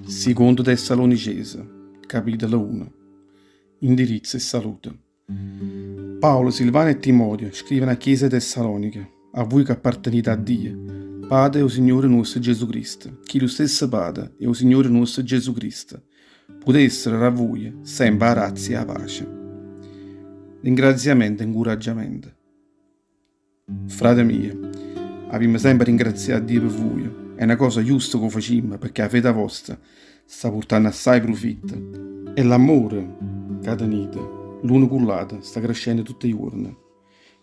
Sicondo Tessalonicese, capitolo 1. Indirizzo e salute. Paolo, Silvano e Timoteo scrivono 'a Chiesa 'e Tessalonica, a vuje che appartenite a Dio, Padre e 'o Signore nuosto Gesù Cristo, chillu stesso Padre e 'o Signore nuosto Gesù Cristo, putessero dà a vuje sempe 'a grazia e 'a pace. Ringraziamento e 'ncuraggiamento. Frate mio, avimmo sempe ringrazià a Dio pe vuje, è na cosa justa ca 'o facimmo pecché 'a fede vosta sta purtanno assaje prufitto e l'ammore ca tenite l'uno cu ll'ato sta crescenno tutt' 'e juorne.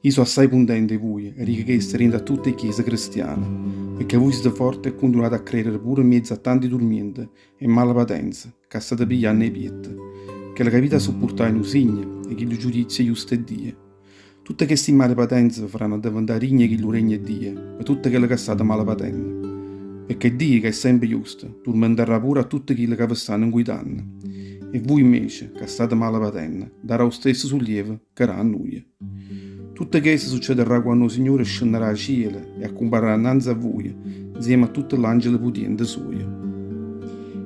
Io so' assaje cuntento 'e vuje e dico chesto dint' a tutt' 'e chiese crestiane, pecché vuje site forte e cuntinuate a credere pure 'mmiezzo a tanti turmiente e malapatenze ca state piglianno 'e pietto. Chello ca avite 'a suppurtà è nu signo 'e chillu giudizio justo 'e Dio. Tutte chesti malepatenze ve faranno addeventà digne 'e chillu regno 'e Dio, pe tutto chello ca state malapatenno. Pecché Dio, ca è sempe justo, turmentarrà pure a tutte chille ca ve stanno 'ncuitanno. E vuje invece, ca state malapatenno, darrà 'o stesso sullievo ca dà a nuje. Tutto chesto succedarrà quanno 'o Signore scennerà 'a cielo e accumparrà annanze a vuje, 'nzieme a tutte ll'angele putiente suoje.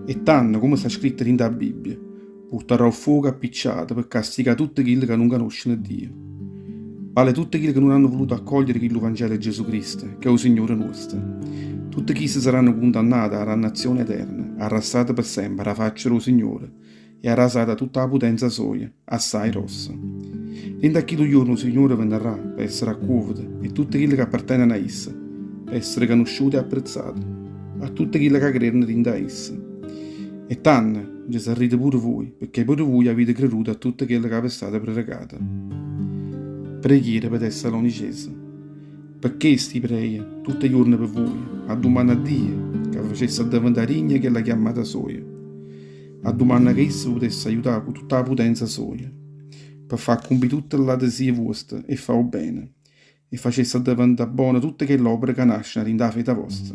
E tanno, comme sta scritto dint' 'a Bibbia, Purtarrà 'o ffuoco appicciato pe castigà tutte chille ca nun canosceno Dio. Vale tutte chille ca nun hanno vuluto accogliere chillu Vangelo 'e Gesù Cristo, ch'è 'o Signore nuosto. Tutte chiste saranno cundannate â dannazione eterna, arrassate pe sempe d' 'a faccia d' 'o Signore e arrasate 'a tutta 'a putenza soja, assaje grossa. Dint' a chillu juorno 'o Signore venarrà pe essere accuoveto e tutte chille ca apparteneno a isso, pe essere canusciute e apprezzate, 'a tutte chille ca crereno dint' a isso. E tanno nce sarrite pure vui, pecché pure vui avite creruto a tutto chello ca v'è stato prerecato. Preghiera pe Tessalonicese. Pe chesto i' preio tutt' 'e juorne pe vui, addumanno a Dio ca ve facesse addeventà digni 'e chella chiammata soja. Addumanno ca isso ve putesse aiutà cu tutta 'a putenza soja, pe fà accumpì tutte ll'adesie vuoste 'e fà 'o bene, e facesse addeventà bona tutte chell'opere ca nasceno 'a dint' 'a fede vosta.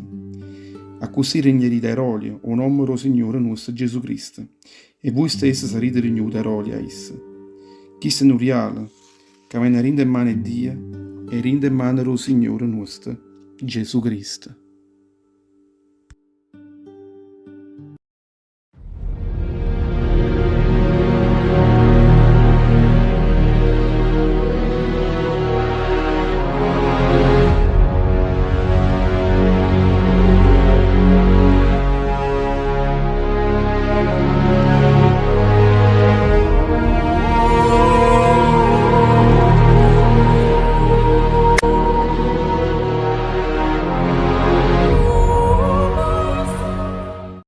Accussì regnerite 'e ròlio 'o nomme d' 'o Signore nuosto Gesù Cristo, e vui stesse sarrite rignute 'e ròlio 'a isso. Chisto è nu rialo ca vene 'a dint' 'e mmane 'e Dio e dint' 'e mmane d' 'o Signore nuosto Gesù Cristo.